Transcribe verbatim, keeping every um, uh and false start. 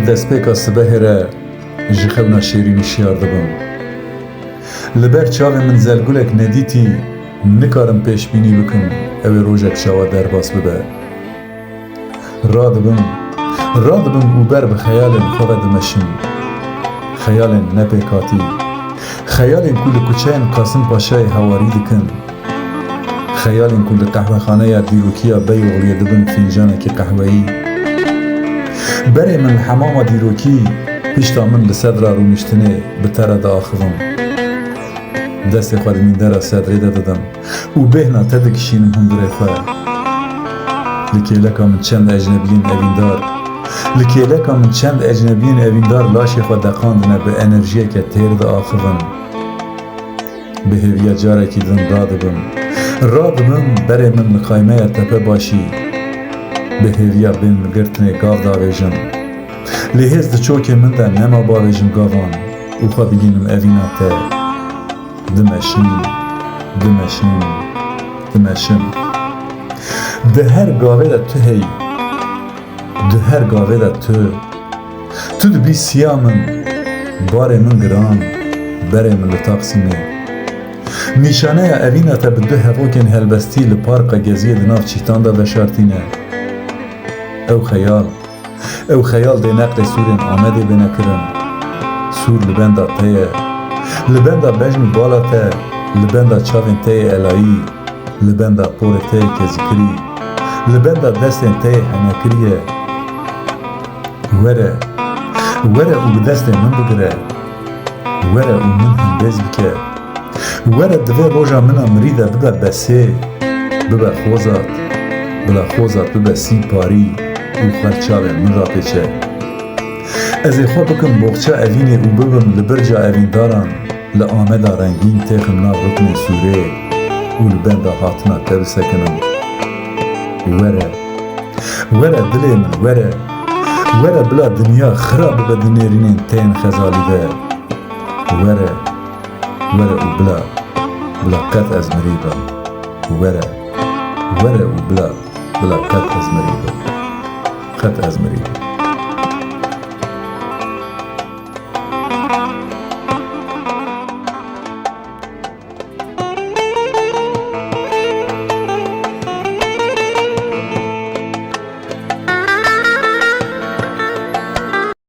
Destpêka sibehê re ji xewna şêrînî şiyar dibim. Li ber çavên min zelgulek nedîtî, nikarim pêşbînî bikim ew ê rojek çawa derbas bibe. Radibim, radibim û ber bi xeyalên xwe ve dimeşim. Xeyalên nepêkhatî. Xeyalên ku li kuçeyên Qasim Paşayê hewarî dikin. Xeyalên ku li qehwexaneya dîrokiya Beyoğlu'yê dibin fîncanekî qehweyî. Berê min li hemama dîrokî, pişta min li sedra rûniştinê bi te re diaxivim. Destê xwe di mîndera sedrê de didim û bêhna te dikişînim hundirê xwe. Li kêleka min çend ecnebiyên evîndar, li kêleka min çend ecnebiyên evîndar laşê xwe deqandine, bi enerjiyeke têr diaxivin. Bi hêviya carekî din radibim. Radibim, berê min li qaymeya tepe başî. Bi hêviya bên li girtinê gav davêjim. Lê hêz di çokê min de nema bavêjim gavan û xwe bigînim evîna te. Dimeşim, dimeşim, dimeşim. Di her gavê de tu heyî. Di her gavê de tu. Tu dibî siya min, barê min giran, berê min li Taksimê. Nîşaneya evîna te bi du hevokên helbestî li Parka Geziyê di nav çîtan de veşartîne. Ew xeyal, ew xeyal dê neqlê sûrên Amedê bêne kirin. Sûr li benda te ye. Li benda bejn û bala te, li benda çavên te yê elayî, li benda porê te yê kezikirî, li benda destên te yê henekirî ye. Were, were û bi destê min bigire. Were û min hembêz bike. Were di vê roja min a mirî de bibe besê, bibe xozat, bila xozat bibe sî parî û xwe li çavên min rapêçe. Ez ê xwe bikim boxça evînê û bibim li birca evîndaran, li Ameda rengîn têxim nav ruknên sûrê û li benda hatina te bisekinim. Were, were dilê min, were. Were bila dinya xira bibe di nêrînên te yên xezalî de. Were, were û bila, bila qet ez mirî bim. Were, were û bila, bila qet ez mirî bim. Qet ez mirî bim.